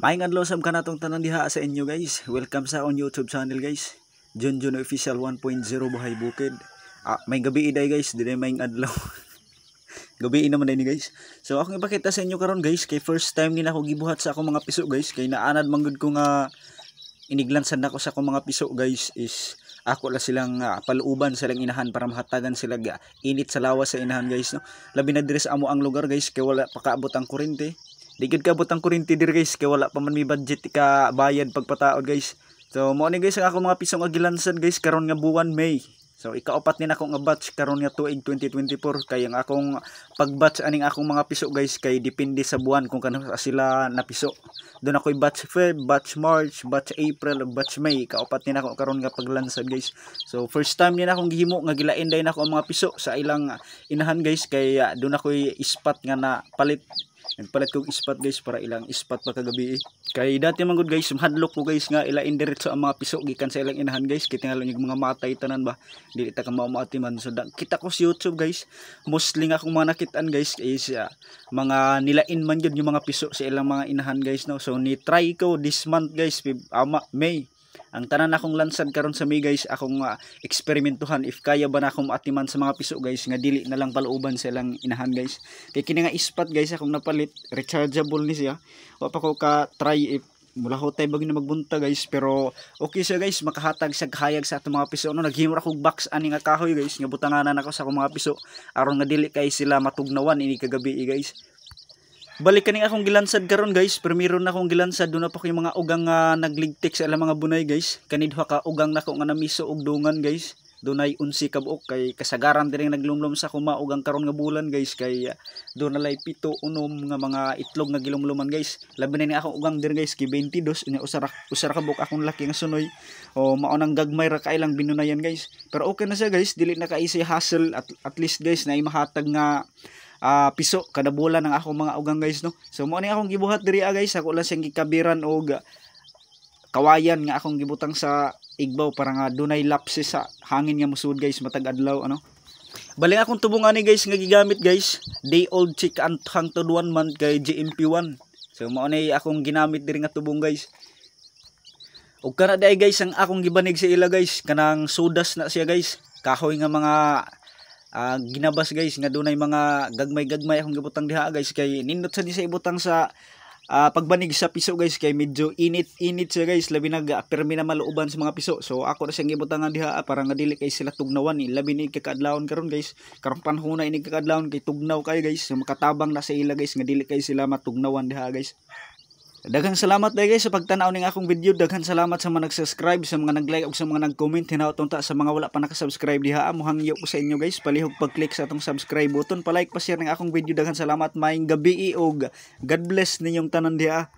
Maayong adlaw sab kanatong tanan diha sa inyo, guys. Welcome sa akong YouTube channel, guys. Junjun Official 1.0 Buhay Bukid. Ah, maayong gabii day, guys, dili maayong adlaw. Gabii naman ni, guys. So akong ipakita sa inyo karon, guys, kay first time ni nako gibuhat sa akong mga piso, guys, kay naanad man gud ko nga iniglansan nako sa akong mga piso, guys, is ako la silang paluuban sa ilang inahan para mahatagan sila ga init sa lawas sa inahan, guys, no. Labi na diri sa amo ang lugar, guys, kay wala pa kaabot ang kuryente. Di gid kaabot ang kuryente diri, guys, kay wala pa man may budget ka bayad pagpataod, guys. So mao ni, guys, ang akong mga piso nga gilansan, guys, karon nga buwan May. So ikaupat ni nako nga batch karon nga tuig 2024, kay ang akong pag-batch aning akong mga piso, guys, kay depende sa buwan kung kano sila napiso. Doon ako'y batch Feb, batch March, batch April ug batch May. Kaupat ni nako karon nga paglansad, guys. So first time ni nakong gihimo nga gilain day nako ang mga piso sa ilang inahan, guys, kay doon ako'y spot nga na palit. Nagpalit kog spot, guys, para ilang spot pa kagabi. Kay dati man gud, guys, mahadlok ko, guys, nga ilain diretso ang mga piso gikan sa ilang inahan, guys, kay tingala yung mga matay tanan ba. Dili ta ka maati man. So da, kita ko sa YouTube, guys, mostly nga akong mga nakitaan, guys, is mga nilain man gyud yung mga piso sa ilang mga inahan, guys, no. So ni try ko this month, guys, ama May. Ang tanan akong lansad karon sa May, guys, akong eksperimentuhan if kaya ba na akong maatiman sa mga piso, guys, nga dili na lang paluuban sa ilang inahan, guys. Kay kini nga spot, guys, akong napalit, rechargeable ni siya. Wa pa ko ka try if mulahutay ba na magbunta, guys, pero okay siya, guys, makahatag sa kahayag sa atong mga piso, no. Naghimo ra kog box ani nga kahoy, guys, nga butanganan ako sa akong mga piso aron nga dili kay sila matugnawan ini kagabi, guys. Balik kaning akong gilansad karon, guys. Primero na akong gilansad, doon na pa ko yung mga ugang nga nagligtik sa ilang mga bunay, guys. Kani duha ka ugang nako nga namiso og dungan, guys. Dunay 11 ka buok kay kasagaran diri naglumlum sa kuma ugang karon nga bulan, guys, kay doon nalay 7 unom nga mga itlog nga gilumluman, guys. Labi na ni akong ugang diri, guys, kay 22 unya usara ka buok akong laki nga sunoy. O mao nang gagmay ra kay lang binunayan, guys. Pero okay na siya, guys, dili na kay siya hassle at least, guys, na mahatag nga piso kada bulan ang akong mga ugang, guys, no. So mao ni akong gibuhat diri, guys, ako lang siyang gikabiran og kawayan nga akong gibutang sa igbaw para nga dunay lapse sa hangin nga musud, guys, matag adlaw ano. Bali akong tubong ani, guys, nga gigamit, guys, day old chick and hangtod 1 month kay GMP1. So mao ni akong ginamit diri nga tubong, guys. Ug kana day, guys, ang akong gibanig sa ila, guys, kanang sudas na siya, guys. Kahoy nga mga ginabas, guys, nga dunay mga gagmay-gagmay akong gibutang diha, guys, kay nindot sa di sa ibutang sa pagbanig sa piso, guys, kay medyo init-init siya, guys, labi nag permi na maluoban sa mga piso. So ako na siyang gibutangan diha para nga dili kay sila tugnawan ni, labi ni kakaadlawon karon, guys, karong panahon na ini kakaadlawon kay tugnaw kayo, guys. So makatabang na sa ila, guys, nga dili kay sila matugnawan diha, guys. Daghang salamat day, guys, sa pagtan-aw ning akong video. Daghang salamat sa mga nag-subscribe, sa mga nag-like ug sa mga nag-comment. Hinaot unta sa mga wala pa naka-subscribe diha, mohangyo ko sa inyo, guys. Palihog pag-click sa atong subscribe button, pa-like, pa-share ning akong video. Daghang salamat. Maayong gabii ug God bless ninyong tanan diha.